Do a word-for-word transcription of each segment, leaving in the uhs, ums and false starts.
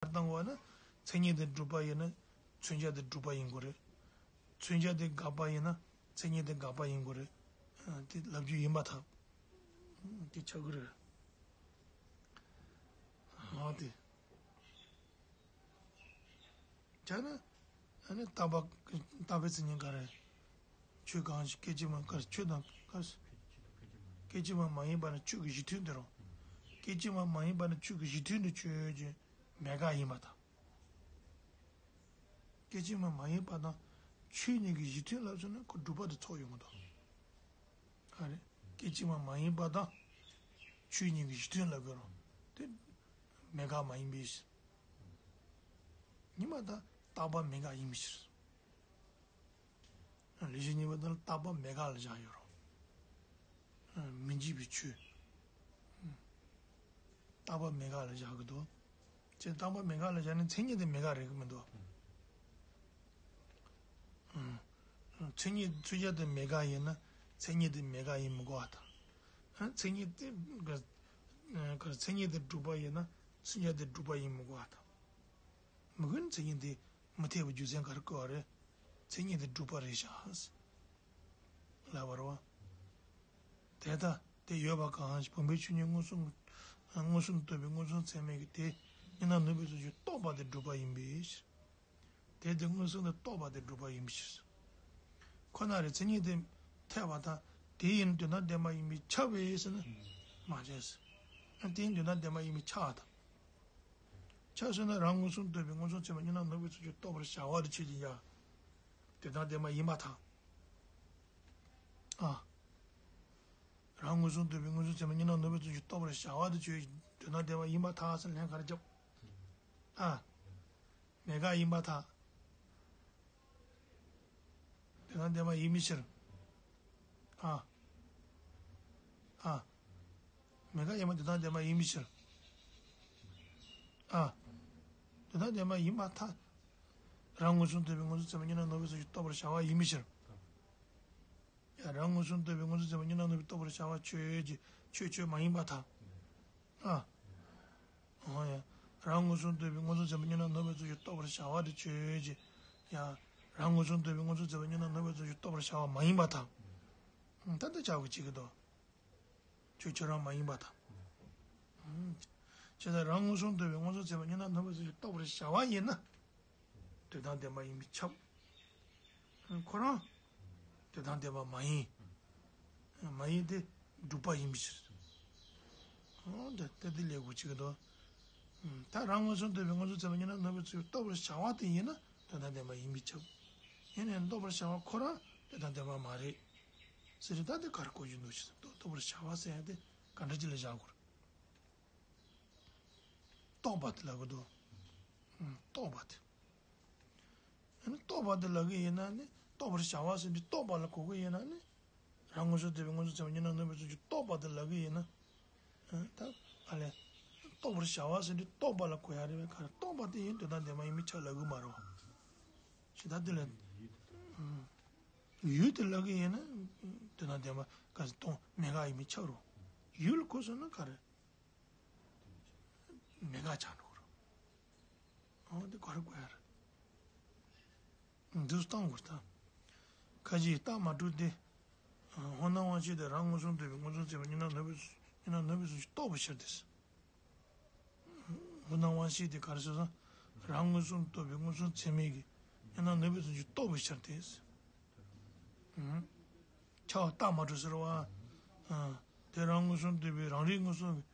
བཏང་བ་ན་མཚན་ཉིད་དེ་གྲུབ་པ་ཡིན་ན་མཚོན་བྱ་དེ་གྲུབ་པ་ཡིན་དགོས་རེད། མཚོན་བྱ་དེ་འགག་པ་ཡིན་ན་མཚན་ཉིད་དེ་འགག་པ་ཡིན་དགོས་རེད། ཨ། དེ་ལབ་རྒྱུ་ཡིན་པར་ཐལ། དེ་ཆགས་ཀྱི་རེད། ཨ། དེ། བྱས་ན། ཨ་ནི་རྟག་པ། རྟག་པའི་མཚན་ཉིད་ག་རེ། ཆོས་གང་ཞིག་སྐད་ཅིག་མ་ག་རེ། ཆོས་དང་ག་རེ། སྐད་ཅིག་མ་མ་ཡིན་པ་ནི་ཆོས་ཀྱི་གཞི་མཐུན་དེ་རོ། སྐད་ཅིག་མ་མ་ཡིན་པ་ནི་ཆོས་ཀྱི་གཞི་མཐུན་དུ་ཆོས་ཀྱི་མེད་དགག་ཡིན་པར་ཐལ། སྐད་ཅིག་མ་མ་ཡིན་པ་དང་ཆོས་གཉིས་ཀྱི་གཞི་མཐུན་ལབ་སོང་ན་ཁོ་སྒྲུབ་པ་དེ་ཚོགས་ཡོང་གི་འདུག་ཨ་རེ། སྐད་ཅིག་མ་མ་ཡིན་པ་དང་ཆོས་གཉིས་ཀྱི་གཞི་མཐུན་ལབ་དགོས་རོ། དེ་མེད་དགག་མ་ཡིན་པའི་ཕྱིར། ཉི་མ་དང་རྟག་པ་མེད་དགག་ཡིན་པའི་ཕྱིར། ལས་གཞི་གཉིས་པ་དེ་ལ་རྟག་པ་མེད་དགག་ལ་བཞག་ཡོད་རོ། མི་འཇིག་པའི་ཆོས། རྟག་པ་མེད་དགག་ལ་བཞག་གི་འདུག་ཅེས་རྟག་པ་མེད་དགག་ལ་བཞག་ན་མཚན་ཉིད་དེ་མེད་དགག་རེད་གི་མི་འདུག་མཚན་ཉིད་མཚོན་བྱ་དེ་མེད་དགག་ཡིན་ན་མཚན་ཉིད་དེ་མེད་དགག་ཡིན་མི་དགོས་པ་དང་། མཚན་ཉིད་དེ་ག་མཚན་ཉིད་དེ་གྲུབ་པ་ཡིན་ན་མཚོན་བྱ་དེ་གྲུབ་པ་ཡིན་མི་དགོས་པ་དང་། མི་དགོས་ན་མཚན་ཉིད་དེ་མི་འཐད་པའི་རྒྱུ་མཚན་ག་རེ་བཀོད་པ་རེད། མཚན་ཉིད་དེ་གྲུབ་པ་རེད་བཞག་ལབ་པ་རེད་བ། དེ་ལྟ་སྟེ་ཡོད་པ་གང་ཞིག་བུམ་པའི་ཆོས་ཉིད་མངོན་སུམ་མངོན་སུམ་རྟོགས་པའི་མངོན་སུམ་ཚད་མས་ཀྱིས་དེ་གཉིས་སྣང་ནུབ་པའི་ཚུལ་གྱིས་རྟོགས་པ་དེ་གྲུབ་པ་ཡིན་པའི་ཕྱིར། དེ་དེ་མངོན་སུམ་དུ་རྟོགས་པ་དེ་གྲུབ་པ་ཡིན་པའི་ཕྱིར། ཁོ་ན་རེ་མཚན་ཉིད་དེ་འཐད་པ་དང་དེ་ཡིན་དོན་དམ་བདེན་པ་ཡིན་པས་ཁྱབ་པས་ཟེར་ན་མ་བྱས། དེ་ཡིན་དོན་དམ་བདེན་པ་ཡིན་པས་ཁྱབ་པ་དང་། ཁྱབ་ཟེར་ན་རང་མངོན་སུམ་རྟོགས་པའི་མངོན་སུམ་ཚད་མས་གཉིས་སྣང་ནུབ་པའི་ཚུལ་གྱིས་རྟོགས་པར་བྱ་བ་དེ་ཆོས་ཅན། ཡ། དོན་དམ་བདེན་པ་ཡིན་པར་ཐལ། ཨ། རང་མངོན་སུམ་རྟོགས་པའི་མངོན་སུམ་ཚད་མས་གཉིས་སྣང་ནུབ་པའི་ཚུལ་གྱིས་རྟོགས་པར་བྱ་བ་དེ་ཆོས་དོན་དམ་བདེན་པ་ཡིན་པར་ཐལ་ཟེར་ལན་ག་རེ་བརྒྱབ། ཨ། མེད་དགག་ཡིན་པར་ཐལ། དོན་དམ་བདེན་པ་ཡིན་པའི་ཕྱིར། ཨ། ཨ། མེད་དགག་ཡིན་པ་དོན་དམ་བདེན་པ་ཡིན་པའི་ཕྱིར། ཨ། དོན་དམ་བདེན་པ་ཡིན་པར་ཐལ། རང་མངོན་སུམ་རྟོགས་པའི་མངོན་སུམ་ཚད་མས་གཉིས་སྣང་ནུབ་པའི་ཚུལ་གྱིས་རྟོགས་པར་བྱ་བ་ཡིན་པའི་ཕྱིར། ཡང་རང་མངོན་སུམ་རྟོགས་པའི་མངོན་སུམ་ཚད་མས་གཉིས་སྣང་ནུབ་པའི་རྟོགས་པར་བྱ་བ་ཆོས་ཀྱི་ཆོས་ཆོས་མ་ཡིན་པར་ཐལ། ཨ། འོ་ཡ། རང་མངོན་སུམ་རྟོགས་པའི་མངོན་སུམ་ཚད་མས་གཉིས་སྣང་ནུབ་པའི་ཚུལ་གྱིས་རྟོགས་པར་བྱ་བ་དེ་ཆོས་ཅན། ཡང་། རང་མངོན་སུམ་རྟོགས་པའི་མངོན་སུམ་ཚད་མས་གཉིས་སྣང་ནུབ་པའི་ཚུལ་གྱིས་རྟོགས་པར་བྱ་བ་མ་ཡིན་པར་ཐལ། ད་ལྟ་བྱ་བའི་ཆེད་ཀྱི་དོན། ཆོས་ཁྱོད་རང་མ་ཡིན་པར་ཐལ། བྱས་ཙང་རང་མངོན་སུམ་རྟོགས་པའི་མངོན་སུམ་ཚད་མས་གཉིས་སྣང་ནུབ་པའི་ཚུལ་གྱིས་རྟོགས་པར་བྱ་བ་ཡིན་ན། དོན་དམ་བདེན་པ་ཡིན་པས་ཁྱབ། ཁོ་རང་དོན་དམ་བདེན་པ་མ་ཡིན། མ་ཡིན་ཏེ་སྒྲུབ་པ་ཡིན་པའི་ཕྱིར། འོ་ད་ལྟ་འདི་ལས་གོ་ཅིག་གི་དོ། ད་རང་མངོན་སུམ་རྟོགས་པའི་མངོན་སུམ་ཚད་མས་གཉིས་སྣང་ནུབ་པའི་ཚུལ་རྟོགས་པར་བྱ་བ་དེ་ཡིན་ན་དོན་དམ་བདེན་པ་ཡིན་པས་ཁྱབ། ཡིན་ནའང་རྟོགས་པར་བྱ་བ་ཁོ་རང་དོན་དམ་བདེན་པ་མ་རེད། ཟེར་ད་འདི་ག་རེ་གོ་རྒྱུ་འདུག་ཞེ་ན་རྟོགས་པར་བྱ་བ་ཟེར་ཡ་དེ་ག་འདྲ་ཅིག་ལ་བཞག་དགོས་རེད། རྟོགས་པ་དེ་ལབ་གི་འདུག་རྟོགས་པ་དེ། ཨ་ནི་རྟོགས་པ་དེ་ལབ་གི་ཡིན་ན་ནི་རྟོགས་པར་བྱ་བ་ཟེར་དུས་རྟོགས་པ་ལ་གོ་གི་ཡིན་ན་ནི། རང་མངོན་སུམ་རྟོགས་པའི་མངོན་སུམ་ཚད་མས་གཉིས་སྣང་ནུབ་པའི་ཚུལ་གྱིས་རྟོགས་པ་དེ་ལབ་གི་ཡིན་ན། ཨ། ད་ཨ་ལས། རྟོགས་པར་བྱ་བ་ཟེར་དུས་རྟོགས་པ་ལ་གོ་ཡ་རེད་པས་ག་རེ་རྟོགས་པ་དེ་ཡིན་དོན་དམ་བདེན་པ་ཡིན་པས་ཁྱབ་ལབ་གི་མ་རེད་བ། ཞེ་ད་དེ་ལས། ཨ། ཡུལ་དེ་ལབ་གི་ཡིན་ན། དོན་དམ་བདེན་པ་ག་ཚོད་སྟོང་མེད་དགག་ཡིན་པས་ཁྱབ་རོ། ཡུལ་ལ་གོ་སོང་ན་ག་རེ། མེད་དགག་ཆགས་འགྲོ་གི་རེད། འོ་དེ་ག་རེ་དགོས་ཡ་རེད། འདུག་སྟངས་དགོས་ད། ཁ་ཅིག་རྟགས་མ་གྲུབ་སྟེ། ཧོ་ནང་དབང་ཤེས་དེ་རང་མངོན་སུམ་རྟོགས་པའི་མངོན་སུམ་ཚད་མས་གཉིས་སྣང་ནུབ་པའི་གཉིས་སྣང་ནུབ་པའི་ཚུལ་གྱིས་རྟོགས་པའི་ཕྱིར་ཏེ། ཧོ་ནང་དབང་ཤེས་དེ་ག་རེ་ཟེར་སོང་། རང་མངོན་སུམ་རྟོགས་པའི་མངོན་སུམ་ཚད་མས་ཀྱིས་གཉིས་སྣང་ནུབ་པའི་ཚུལ་གྱིས་རྟོགས་པའི་ཕྱིར་ཏེ། ཁྱབ་པ་རྟགས་མ་གྲུབ་ཟེར་བ། དེ་རང་མངོན་སུམ་རྟོགས་པའི་རང་རིག་མངོན་སུམ་གྱིས་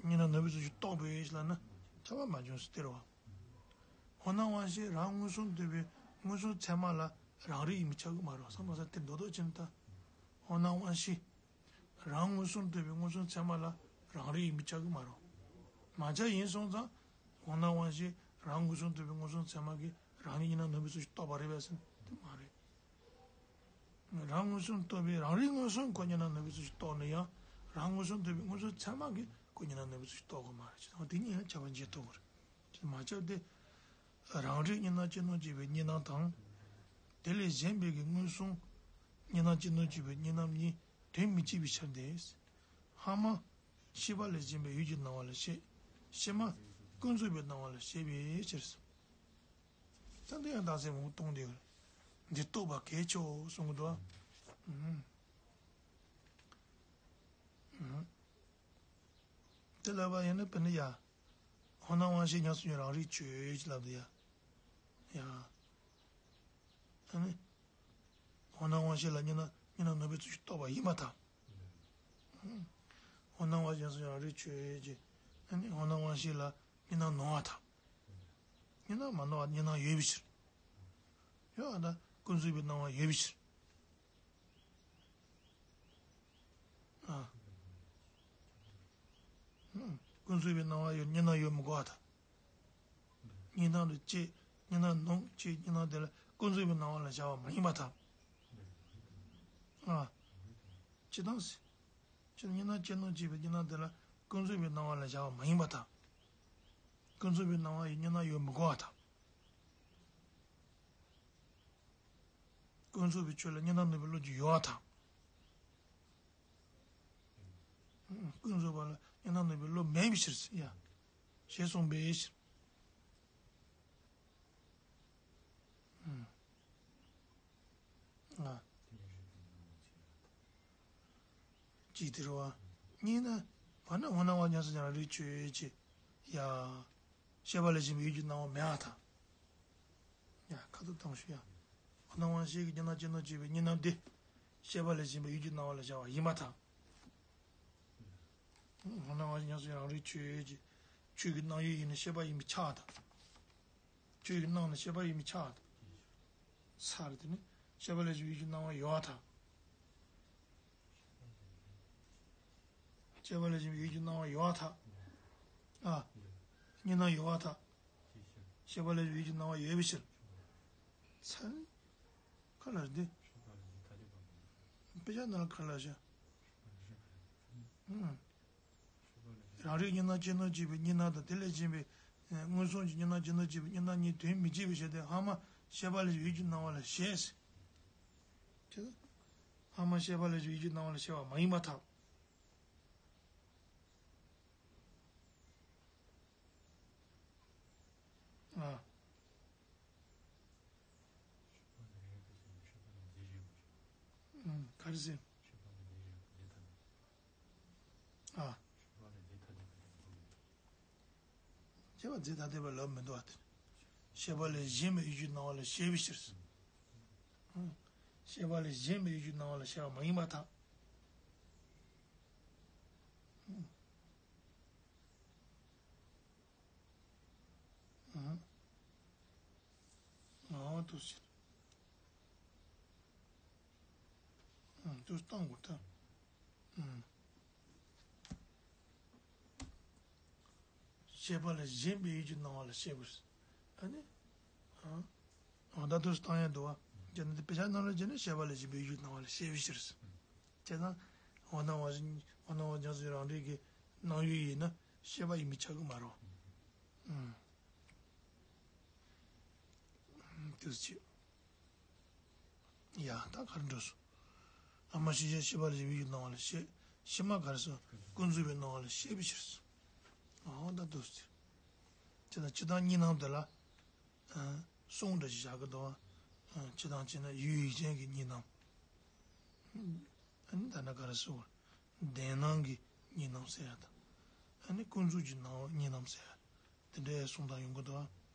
གཉིས་སྣང་ནུབ་པའི་ཚུལ་གྱིས་རྟོགས་པའི་ཕྱིར་ལབ་ན་ཁྱབ་པ་མ་བྱུང་ཟེར་སྟེར་བ། ཧོ་ནང་དབང་ཤེས་རང་མངོན་སུམ་རྟོགས་པའི་མངོན་སུམ་ཚད་མ་ལ་རང་རིག་ཡིན་པས་ཁྱབ་ཀྱི་མ་རེད་བསམ་པ་ས་དེ་མདོ་མདོ་ཕྱིན་ད། ཧོ་ནང་དབང་ཤེས་རང་མངོན་སུམ་རྟོགས་པའི་མངོན་སུམ་ཚད་མ་ལ་རང་རིག་ཡིན་པས་ཁྱབ་ཀྱི་མ་རེད། མ་ཁྱབ་ཡིན་སོང་ཙང་ཧོ་ནང་དབང་ཤེས་རང་མངོན་སུམ་རྟོགས་པའི་མངོན་སུམ་ཚད་མ་གིས་རང་རིག་གཉིས་སྣང་ནུབ་པའི་ཚུལ་གྱིས་རྟོགས་པ་རེད་པས་ཟེར་ན་དེ་མ་རེད། རང་མངོན་སུམ་རྟོགས་པའི་རང་རིག་མངོན་སུམ་ཁོ་གཉིས་སྣང་ནུབ་པའི་ཚུལ་གྱིས་རྟོགས་ན་ཡང་རང་མངོན་སུམ་རྟོགས་པའི་མངོན་སུམ་ཚད་མ་གིས་ཁོ་གཉིས་སྣང་ནུབ་པའི་ཚུལ་གྱིས་རྟོགས་དགོས་མ་རེད་ཅེས་དང་དེ་གཉིས་ཡང་ཁྱབ་པ་འབྱེད་ཐུབ་པ་རེད། མ་ཁྱབ་སྟེ། རང་རིག་གཉིས་སྣང་ཅི་ནུས་བྱེད་པའི་གཉིས་སྣང་དང་། དེ་ལས་གཞན་པའི་གི་མངོན་སུམ་གཉིས་སྣང་ཅི་ནུས་བྱེད་པའི་གཉིས་སྣང་གཉིས་དོན་མི་གཅིག་པའི་ཕྱིར་ཏེ། སྔ་མ་ཤེས་པ་ལས་གཞན་པའི་ཡུལ་གྱི་སྣང་བ་ལ་བཤད། ཕྱི་མ་ ཀུན་རྫོབ་པའི་སྣང་བ་ལ་བཤད་པའི་ཕྱིར། ད་འདི་ཡང་རྟགས་གསལ་མང་པོ་གཏོང་བསྡད་ཡོད། འདི་རྟོགས་པ་གལ་ཆེའོ་གསུང་གི་འདུག་ཨ། ཨུམ། ཨུམ། དེ་ལབ་པ་ཡིན་ན་དཔེར་ན་ཡ། འོ་ན་དབང་ཤེས་ཉམས་སུ་མྱོང་རང་རིག་ཆོས་ཅེས་ལབ་འདུག་ཡ། ཡ། ཨ་ནི། འོ་ན་དབང་ཤེས་ལ་གཉིས་སྣང་གཉིས་སྣང་ནོར་བུའི་ཚུལ་གྱིས་རྟོགས་པ་ཡིན་པར་ཐལ། འོ་ན་དབང་ཤེས་ཉམས་སུ་མྱོང་རང་རིག་ཆོས་ཅེས། ཨ་ནི་འོ་ན་དབང་ཤེས་ལ་གཉིས་སྣང་ནོར་བར་ཐལ། གཉིས་སྣང་མ་ནོར་བར་གཉིས་སྣང་ཡོད་པའི་ཕྱིར། ཡོད་པར་ཐལ། ཀུན་རྫོབ་པའི་སྣང་བ་ཡོད་པའི་ཕྱིར། ཨ། ཀུན་རྫོབ་པའི་སྣང་བ་ཡོད་གཉིས་སྣང་ཡོད་མི་དགོས་པར་ཐལ། གཉིས་སྣང་དུ་སྐྱེས་གཉིས་སྣང་ནོར་སྐྱེས་གཉིས་སྣང་དེ་ལ་ཀུན་རྫོབ་པའི་སྣང་བ་ལ་བཞག་པ་མ་ཡིན་པར་ཐལ། ཨ། སྤྱིར་བཏང་སྲིད། སྤྱིར་གཉིས་སྣང་སྐྱེ་ནོར་སྐྱེས་པའི་གཉིས་སྣང་དེ་ལ་ཀུན་རྫོབ་པའི་སྣང་བ་ལ་བཞག་པ་མ་ཡིན་པར་ཐལ། ཀུན་རྫོབ་པའི་སྣང་བ་ཡི་གཉིས་སྣང་ཡོད་མི་དགོས་པར་ཐལ། ཀུན་རྫོབ་པའི་ཆོས་ལ་གཉིས་སྣང་ནོར་བུའི་བློ་རྒྱུ་ཡོད་པར་ཐལ། ཀུན་རྫོབ་པ་ལ་གཉིས་སྣང་ནོར་བུའི་བློ་མེད་པའི་ཕྱིར་ཟེར་ཡ། ཞེས་གསུངས་པའི་ཕྱིར། ཅིག་དེ་རུ་བ། གཉིས་ན། བར་ན་འོ་ན་དབང་ཉམས་སུ་མྱོང་རང་རིག་ཆོས་ཅེས། ཡ། ཤེས་པ་ལས་གཞན་པའི་ཡུལ་གྱི་སྣང་བ་མེད་པར་ཐལ། ཡ། ཁ་ཐུག་བཏང་ཞུ་ཡ། འོ་ན་དབང་ཤེས་ཀྱི་གཉིས་སྣང་སྐྱེ་ནོར་སྐྱེས་པའི་གཉིས་སྣང་དེ། ཤེས་པ་ལས་གཞན་པའི་ཡུལ་གྱི་སྣང་བ་ལ་བཞག་པ་ཡིན་པར་ཐལ། འོ་ན་དབང་ཤེས་ཉམས་སུ་མྱོང་རང་རིག་ཆོས་ཀྱི། ཆོས་ཀྱི་སྣང་ཡུལ་ཡིན་ན་ཤེས་པ་ཡིན་པས་ཁྱབ་པར་ཐལ། ཆོས་ཀྱི་སྣང་ནི་ཤེས་པ་ཡིན་པས་ཁྱབ་པར་ཐལ། ས་རེད་དེ་ནི་ཤེས་པ་ལས་གཞན་པའི་ཡུལ་གྱི་སྣང་བ་ཡོད་པར་ཐལ། ཤེས་པ་ལས་གཞན་པའི་ཡུལ་གྱི་སྣང་བ་ཡོད་པར་ཐལ། ཨ། གཉིས་སྣང་ཡོད་པར་ཐལ། ཤེས་པ་ལས་གཞན་པའི་ཡུལ་གྱི་སྣང་བ་ཡོད་པའི་ཕྱིར། ཚ། ག་ལ་རེད་དེ། དཔེ་ཆ་ནང་ལ་ག་ལ་བཞག་ཨུམ། རང་རིག་གཉིས་སྣང་སྐྱེ་ནོར་སྐྱེས་པའི་གཉིས་སྣང་དང་དེ་ལས་གཞན་པའི། མངོན་སུམ་གྱི་གཉིས་སྣང་སྐྱེ་ནོར་སྐྱེས་པའི་གཉིས་སྣང་གཉིས་དོན་མི་གཅིག་པའི་ཕྱིར་ཏེ། སྔ་མ་ཤེས་པ་ལས་ཡུལ་གྱི་སྣང་བ་ལ་བཤད། དེ། སྔ་མ་ཤེས་པ་ལས་ཡུལ་གྱི་སྣང་བ་ལ་བཤད་པ་མ་ཡིན་པར་ཐལ། ཨ། ག་རེ་ཟེར། ཨ། ཤེས་པ་རྫས་ཐ་དད་པ་ལབ་མི་འདུག་པ་དེ། ཤེས་པ་ལས་གཞན་པའི་ཡུལ་གྱི་སྣང་བ་ལ་བཤད་པའི་ཕྱིར། ཤེས་པ་ལས་གཞན་པའི་ཡུལ་གྱི་སྣང་བ་ལ་བཤད་པ་མ་ཡིན་པར་ཐལ། ཨང་། ཨང་། དུ་ཟེར། ཨང་། དུ་བཏང་དགོས་ད། ཨང་། ཤེས་པ་ལས་གཞན་པའི་ཡུལ་གྱི་སྣང་བ་ལ་བཤད་དགོས། ཨ་ནི། ཨང་། ཨང་། ད་དུ་བཏང་ཡ་འདུག་པ། ཅེ་ན་དེ་དཔེ་ཆ་ནང་ལ་བྱས་ན་ཤེས་པ་ལས་གཞན་པའི་ཡུལ་གྱི་སྣང་བ་ལ་བཤད་པའི་ཕྱིར། བྱས་ཙང་། འོ་ན་དབང་ཤེས་འོ་ན་དབང་ཤེས་ཉམས་སུ་རང་རིག་གི་སྣང་ཡུལ་ཡིན་ན་ཤེས་པ་ཡིན་པས་ཁྱབ་ཀྱི་མ་རེད། ཨུམ། དེ་ཅི། ཡ་ད་ག་རེ་འགྲོ་སོང་། སྔ་མ་ཤེས་བྱ་ཤེས་པ་ལས་གཞན་པའི་ཡུལ་གྱི་སྣང་བ་ལ་བཤད། ཕྱི་མ་ག་རེ་སོང་། ཀུན་རྫོབ་པའི་སྣང་བ་ལ་བཤད་པའི་ཕྱིར་སོང་། འོ་ད་དེ་ཅི། དེ་ན་སྤྱིར་བཏང་གཉིས་སྣང་དེ་ལ། གསུང་འདྲ་ཞིག་བཞག་གི་འདུག་ཨ། སྤྱིར་བཏང་བྱས་ན་ཡུལ་ཡུལ་ཅན་གྱི་གཉིས་སྣང་། ཨ་ནི་ད་ནི་ག་རེ་ཟེར་བ། བདེན་སྣང་གི་གཉིས་སྣང་ཟེར་ཡ་དང་། ཨ་ནི་ཀུན་རྫོབ་ཀྱི་སྣང་བ་གཉིས་སྣང་ཟེར་ཡ། དེ་འདྲའི་གསུང་སྟངས་ཡོང་གི་འདུག་ཨ།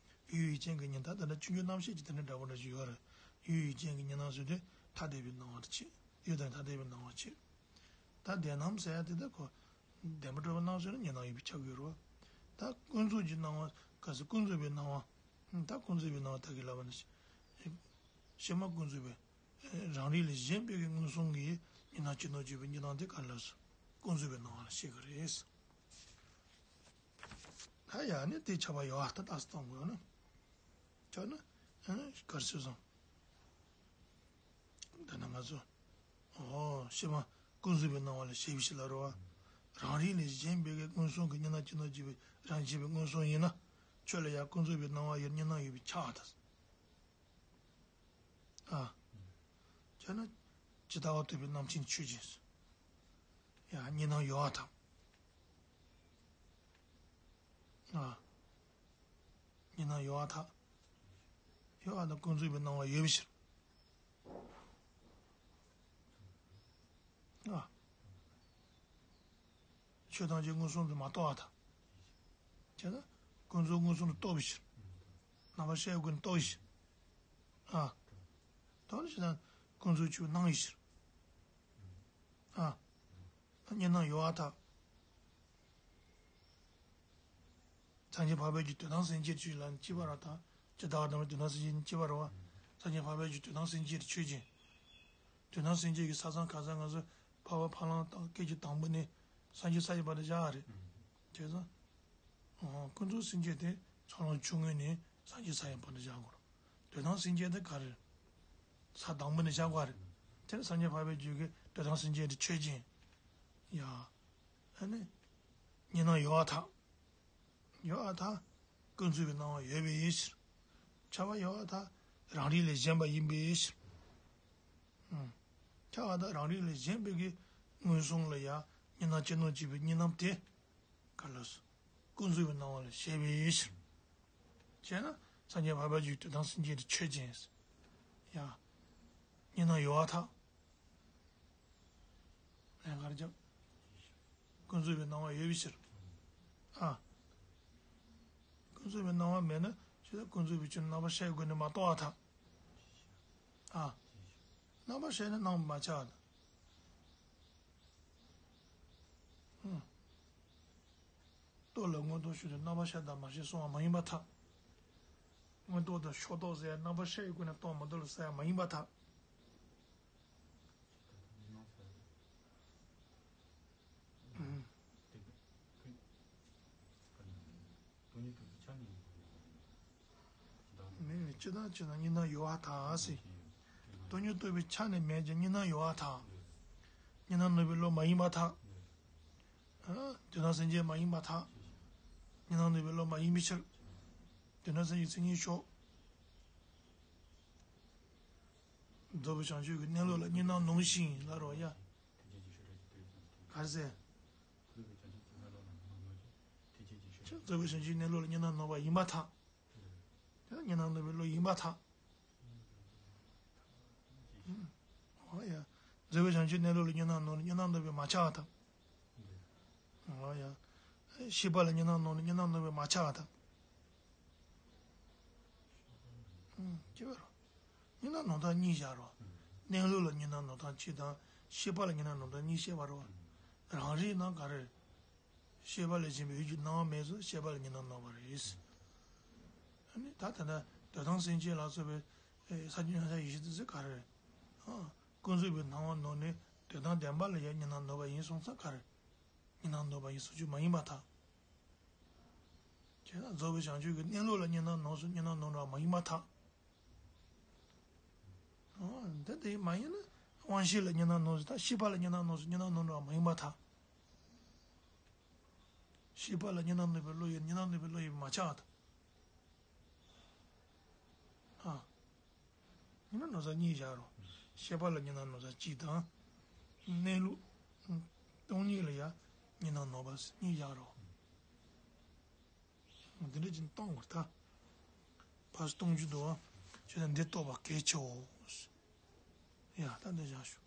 ཡུལ་ཡུལ་ཅན་གྱི་གཉིས་ད་ལྟ་ཆུང་ཆུང་རྣམ་ཤེས་ཀྱི་དེ་འདྲ་འདྲ་པོ་འདྲ་ཞིག་ཡོད་རེད། ཡུལ་ཡུལ་ཅན་གྱི་གཉིས་སྣང་ཟེར་དུས་ཐ་དད་པའི་སྣང་བ་དེ་བྱེད། ཡུལ་དང་ཐ་དད་པའི་སྣང་བ་བྱེད། ད་བདེན་སྣང་ཟེར་ཡ་དེ་ད་ཁོ། བདེན་པར་གྲུབ་པའི་སྣང་ཟེར་ན་གཉིས་སྣང་ཡིན་པས་ཁྱབ་ཀྱི་ཡོད་རེད་བ། ད་ཀུན་རྫོབ་ཀྱི་སྣང་བ་ག་ཟེར་ཀུན་རྫོབ་པའི་སྣང་བ། ད་ཀུན་རྫོབ་པའི་སྣང་བ་ད་གིན་ལབ་པ་ནི། ཕྱི་མ་ཀུན་རྫོབ་པའི། རང་རིག་ལས་གཞན་པའི་གི་མངོན་སུམ་གྱི་གཉིས་སྣང་སྐྱེ་ནོར་སྐྱེས་པའི་གཉིས་སྣང་དེ་ག་རེ་ལབ་སོང་། ཀུན་རྫོབ་པའི་སྣང་བ་ལ་བཤད་ཀྱི་རེད། ད་ཡང་ནི་དེ་ཁྱབ་པ་ཡོད་ཨ་ད་རྟགས་སུ་བཏང་དགོས་ན། ཁྱབ་ན། ག་རེ་ཟེར་སོང་། ད་ནི་ང་ཚོ། ཨོ། ཕྱི་མ་ཀུན་རྫོབ་པའི་སྣང་བ་ལ་བཤད་པའི་ཕྱིར་ལ་རོ། རང་རིག་ལས་གཞན་པའི་གི་མངོན་སུམ་གྱི་གཉིས་སྣང་སྐྱེ་ནོར་སྐྱེས་པའི་རང་རྐྱེན་པའི་མངོན་སུམ་ཡིན་ན། ཁྱོད་ལ་ཡང་ཀུན་རྫོབ་པའི་སྣང་བ་ཡོད་གཉིས་སྣང་ཡོད་པས་ཁྱབ་པར་ཐལ། ཨ། ཁྱོད་ན། ཇི་ལྟ་བ་རྟོགས་པའི་རྣམ་མཁྱེན་ཆོས་ཅན། ཡང་གཉིས་སྣང་ཡོད་པར་ཐལ། ཨ། གཉིས་སྣང་ཡོད་པར་ཐལ། ཡོད་པར་ཐལ། ཀུན་རྫོབ་པའི་སྣང་བ་ཡོད་པའི་ཕྱིར། ཨ། ཆོས་ཐམས་ཅད་མངོན་སུམ་དུ་མ་རྟོགས་པར་ཐལ། བྱས་ན་ཀུན་རྫོབ་མངོན་སུམ་དུ་རྟོགས་པའི་ཕྱིར། རྣམ་པར་ཤེས་ཀུན་རྟོགས་པའི་ཕྱིར། ཨ། རྟོགས་ནས་བྱས་ན་ཀུན་རྫོབ་ཆོས་སྣང་བའི་ཕྱིར། ཨ། གཉིས་སྣང་ཡོད་པར་ཐལ། སངས་རྒྱས་འཕགས་པའི་རྒྱུད་དོན་དམ་སེམས་བསྐྱེད་ཅེས་ལ་གཅིག་པ་རེད་ད། ཇི་ལྟ་བ་དང་པོའི་དོན་དམ་སེམས་བསྐྱེད་གཉིས་གཅིག་པ་རེད་བ། སངས་རྒྱས་འཕགས་པའི་རྒྱུད་དོན་དམ་སེམས་བསྐྱེད་དེ་ཆོས་ཅན། དོན་དམ་སེམས་བསྐྱེད་ཀྱི་ས་མཚམས་ག་ས་ང་ཚོ་འཕགས་པ་ཕ་ལམ་དང་སྐད་ཅིག་དང་པོ་ནས་སངས་རྒྱས་ས་ཡི་བར་དུ་བཞག་རེད། བྱས་ཙང་། ཨོ། ཀུན་རྫོབ་སེམས་བསྐྱེད་དེ་ཚོགས་ལམ་བཅུ་དངོས་ནས་སངས་རྒྱས་ས་ཡི་བར་དུ་བཞག་དགོས་རེད། དོན་དམ་སེམས་བསྐྱེད་དེ་ག་རེ། ས་དང་པོ་ནས་བཞག་དགོས་རེད། དེ་ནས་སངས་རྒྱས་འཕགས་པའི་རྒྱུད་ཀྱི་དོན་དམ་སེམས་བསྐྱེད་དེ་ཆོས་ཅན། ཡ། ཨ་ནི། གཉིས་སྣང་ཡོད་པར་ཐལ། ཡོད་པར་ཐལ། ཀུན་རྫོབ་པའི་སྣང་བ་ཡོད་པའི་ཕྱིར། ཁྱབ་པ་ཡོད་པར་ཐལ། རང་རིག་ལས་གཞན་པ་ཡིན་པའི་ཕྱིར། ཨང་། ཁྱབ་པ་དང་རང་རིག་ལས་གཞན་པའི་གི་མངོན་སུམ་ལ་ཡང་གཉིས་སྣང་སྤྱི་སྣང་གཅིག་པའི་གཉིས་སྣང་དེ། ག་ལ་སོ། ཀུན་རྫོབ་པའི་སྣང་བ་ལ་བཞག་པའི་ཕྱིར། བྱས་ན་སངས་རྒྱས་འཕགས་པའི་རྒྱུད་དོན་དམ་སེམས་བསྐྱེད་དེ་ཆོས་ཅན། ཡ། གཉིས་སྣང་ཡོད་པར་ཐལ། ལན་ག་རེ་རྒྱབ། ཀུན་རྫོབ་པའི་སྣང་བ་ཡོད་པའི་ཕྱིར། ཨ། ཀུན་རྫོབ་པའི་སྣང་བ་མེད་ན་ཇི་ལྟར་ཀུན་རྫོབ་པའི་ཆོས་རྣམ་པར་ཤེས་སྒོ་ནས་མ་རྟོགས་པར་ཐལ། ཨ། རྣམ་པར་ཤེས་ནི་སྣང་བ་མ་ཁྱབ་པ་དང་། ཨུམ། རྟོག་ལ་མངོན་རྟོགས་ཤོག་དེ་རྣམ་པར་ཤེས་དང་མ་ཤེས་གསུང་བ་མ་ཡིན་པར་ཐལ། མངོན་རྟོགས་དང་ཤོག་རྟོགས་ཟེར་ཡ་རྣམ་པར་ཤེས་ཀྱི་སྒོ་ནས་རྟོགས་མ་རྟོགས་ལ་ཟེར་ཡ་མ་ཡིན་པར་ཐལ། ཨུམ། མེད་པའི་སྤྱི་དང་ཕྱི་དང་གཉིས་སྣང་ཡོད་པར་ཐལ་ཟེར། སྟོང་ཉིད་རྟོགས་པའི་ཆ་ནས་མེད་ཀྱང་གཉིས་སྣང་ཡོད་པར་ཐལ། གཉིས་སྣང་ནོར་བའི་བློ་མ་ཡིན་པར་ཐལ། ཨ། དོན་དམ་སེམས་བསྐྱེད་མ་ཡིན་པར་ཐལ། གཉིས་སྣང་ནོར་བའི་བློ་མ་ཡིན་པའི་ཕྱིར། དོན་དམ་སེམས་བསྐྱེད་མཚན་ཉིད་ཤོག་རྫོགས་པའི་བྱང་ཆུབ་ཀྱི་གནས་ལུགས་ལ་གཉིས་སྣང་ནོར་ཞིང་ལ་རོ་ཡ། ག་རེ་ཟེར། རྫོགས་པའི་བྱང་ཆུབ་ཀྱི་གནས་ལུགས་ལ་གཉིས་སྣང་ནོར་བ་ཡིན་པར་ཐལ། དེ་ལ་གཉིས་སྣང་ནོར་བའི་བློ་ཡིན་པར་ཐལ། ཨོ་ཡ། རྫོགས་པའི་བྱང་ཆུབ་གནས་ལུགས་ལ་གཉིས་སྣང་ནོར་ལ་གཉིས་སྣང་ནོར་བས་མ་ཁྱབ་པར་ཐལ། ཨོ་ཡ། ཤེས་པ་ལ་གཉིས་སྣང་ནོར་ལ་གཉིས་སྣང་ནོར་བས་མ་ཁྱབ་པར་ཐལ། ཨུམ། ཅི་བས་རོ། གཉིས་སྣང་ནོར་དང་གཉིས་བཞག་རོ། གནས་ལུགས་ལ་གཉིས་སྣང་ནོར་དང་གཅིག་དང་། ཤེས་པ་ལ་གཉིས་སྣང་ནོར་དང་གཉིས་བཤད་པ་རོ། རང་རིག་ན་ག་རེ། ཤེས་པ་ལས་གཞན་པའི་ཡུལ་གྱི་སྣང་བ་མེད་ཚུལ་ཤེས་པ་ལ་གཉིས་སྣང་ནོར་བ་རེད། ཨ་ནི་ད་ལྟ་ན་དོན་དམ་སེམས་བསྐྱེད་ལ་སོགས་པའི་ས་བཅུ་མཉམ་གཞག་ཡེ་ཤེས་དེ་ཚོ་ག་རེ་རེད། ཨ། ཀུན་རྫོབ་པའི་སྣང་བ་ནོར་ནས་དོན་དམ་བདེན་པ་ལ་ཡང་གཉིས་སྣང་ནོར་བ་ཡིན་སོང་ཙང་ག་རེ། གཉིས་སྣང་ནོར་བ་ཡིན་སོང་ཆོས་མ་ཡིན་པར་ཐལ། བྱས་ན་རྫོགས་པའི་བྱང་ཆུབ་ཀྱི་གནས་ལུགས་ལ་གཉིས་སྣང་ནོར་སོང་གཉིས་སྣང་ནོར་བ་མ་ཡིན་པར་ཐལ། ཨོ། འདི་དེ་མ་ཡིན་ན་དབང་ཤེས་ལ་གཉིས་སྣང་ནོར་ཞིང་དང་ཤེས་པ་ལ་གཉིས་སྣང་ནོར་ཞིང་གཉིས་སྣང་ནོར་བ་མ་ཡིན་པར་ཐལ། ཤེས་པ་ལ་གཉིས་སྣང་ནོར་བའི་བློ་ཡོད་གཉིས་སྣང་ནོར་བའི་བློ་ཡིན་པས་མ་ཁྱབ་པར་ཐལ། ཨ། གཉིས་སྣང་ནོར་ས་གཉིས་བཞག་རོ། ཤེས་པ་ལ་གཉིས་སྣང་ནོར་ས་གཅིག་དང་། གནས་ལུགས་སྟོང་ཉིད་ལ་ཡང་གཉིས་སྣང་ནོར་བ་གཉིས་བཞག་རོ། འདི་འདྲ་ཅིག་གཏོང་དགོས་ད། ཕར་གཏོང་རྒྱུ་འདུག་བ། བྱས་ན་འདི་རྟོགས་པ་གལ་ཆེའོ། ཡ་ད་འདི་བཞག་ཞུ།